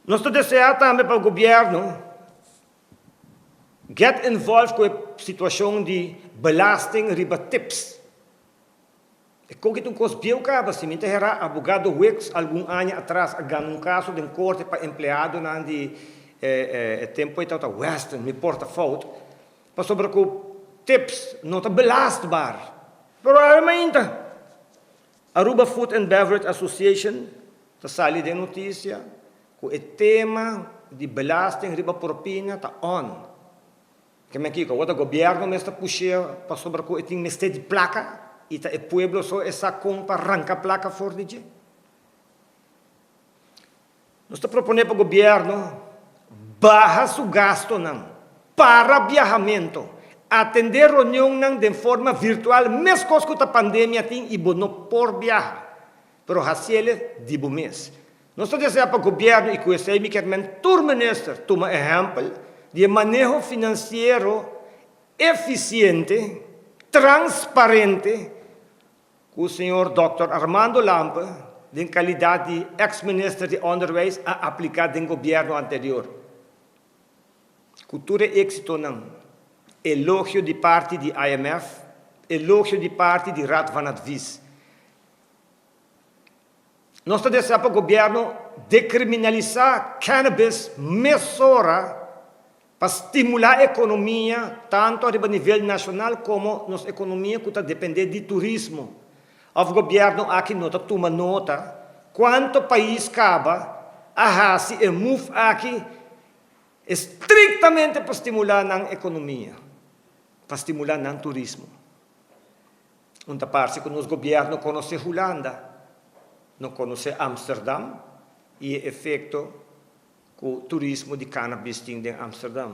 Nos ta deseá tambe pa gobièrnu get involved ku e situashon di belasting riba tips. E koki ta un kos bieu kaba, si mi ta herá abogado Wicks algun aña atras a gana un kaso den korte pa empleadonan di e tempu ei tabata Westin, mi por ta fout, pasobra ku tips no ta belastbaar. Pero awe mainta Aruba Food and Beverage Association ta sali den notisia ku e tema di belasting riba propina ta on. Ke men kiko? Awor ta gobièrnu mes ta push'é pasobra ku e tin mester di plaka i ta e pueblo so e sa kon pa ranka plaka for di dje. Nos ta proponé pa gobièrnu baha su gastonan, para biahamento, atendé reunionnan den forma virtual meskos ku ta pandemia tin i bo no por biaha, pero hasiele di bo mes. Nos ta deseá pa gobièrnu i ku esei mi kier men tur minister tuma ehèmpel di e maneho finansiero efisiente, transparente, Ku señor Dòkter Armando Lampe den kalidat di eks minister di Onderwijs a apliká den gobièrnu anterior. Ku tur e éksitonan, elogio di parti di IMF, elogio di parti di Raad van Advies. Nos ta deseá pa gobièrnu dekriminalisá cannabis mesora pa stimulá ekonomia tantu ariba nivel nashonal komo nos ekonomia ku ta dependé di turismo. Òf gobièrnu aki no ta tuma nota kuantu pais kaba a hasi e move aki estriktamente pa stimulá nan ekonomia, pa stimulá nan turismo. Un ta parse ku nos gobièrnu konosé Hulanda, no konosé Amsterdam i e efekto ku turismo di cannabis tin den Amsterdam.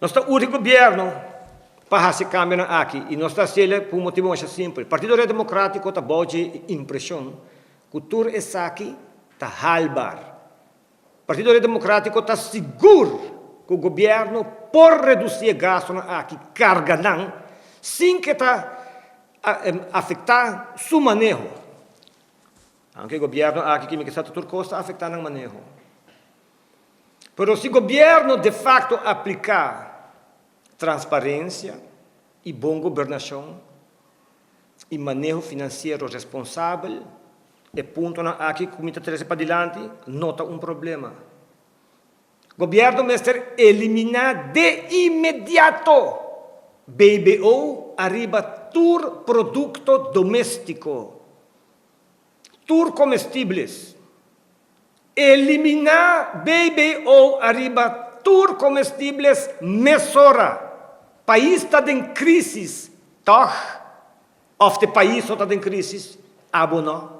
Nos ta urgi gobièrnu pa hasi kambionan aki i nos ta hasiel pa un motibu masha simpel. Partido Red Demokratiko ta bou dje impreshon ku tur esaki ta haalbaar. Partido Red Democratico ta sigur cu gobierno por reduci e gastonan aki, carga nan, sin ke ta afecta su maneho. Aunke gobierno aki kimi ke sa ta tur cos ta afecta nan maneho. Pero si gobierno de facto aplica transparencia y bon gobernacion y maneho financiero responsabel, E puntonan aki ku mi ta trese padilanti no ta un problema. Gobièrnu mester eliminá de inmediato BBO ariba tur produkto doméstiko, tur komestibles. Eliminá BBO ariba tur komestibles mesora. Pais ta den krísis, tòg? Of te pais no ta den crisis? Abo no.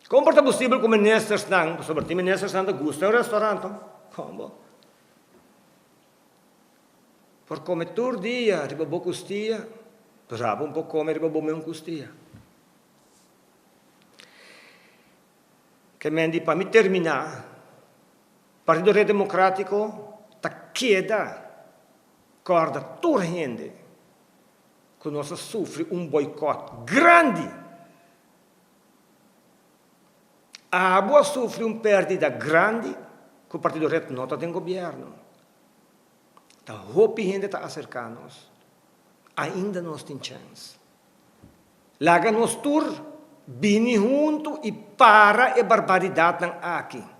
Con por ta posibel cu ministersnan, pasobra tin ministersnan ta gusta un restaurant, no? Con bo por come tur dia riba bo custia, pero abo no por come riba bo meun custia. Ke men di pa mi termina, Partido Red Democratico ta keda Kòrda tur hende ku nos a sufri un boikòt grandi. Abo a sufri un pèrdida grandi ku Partido Red no ta den gobièrnu. Ta hopi hende ta aserká nos. Ainda nos tin chèns. Laga nos tur bini huntu i para e barbaridatnan aki.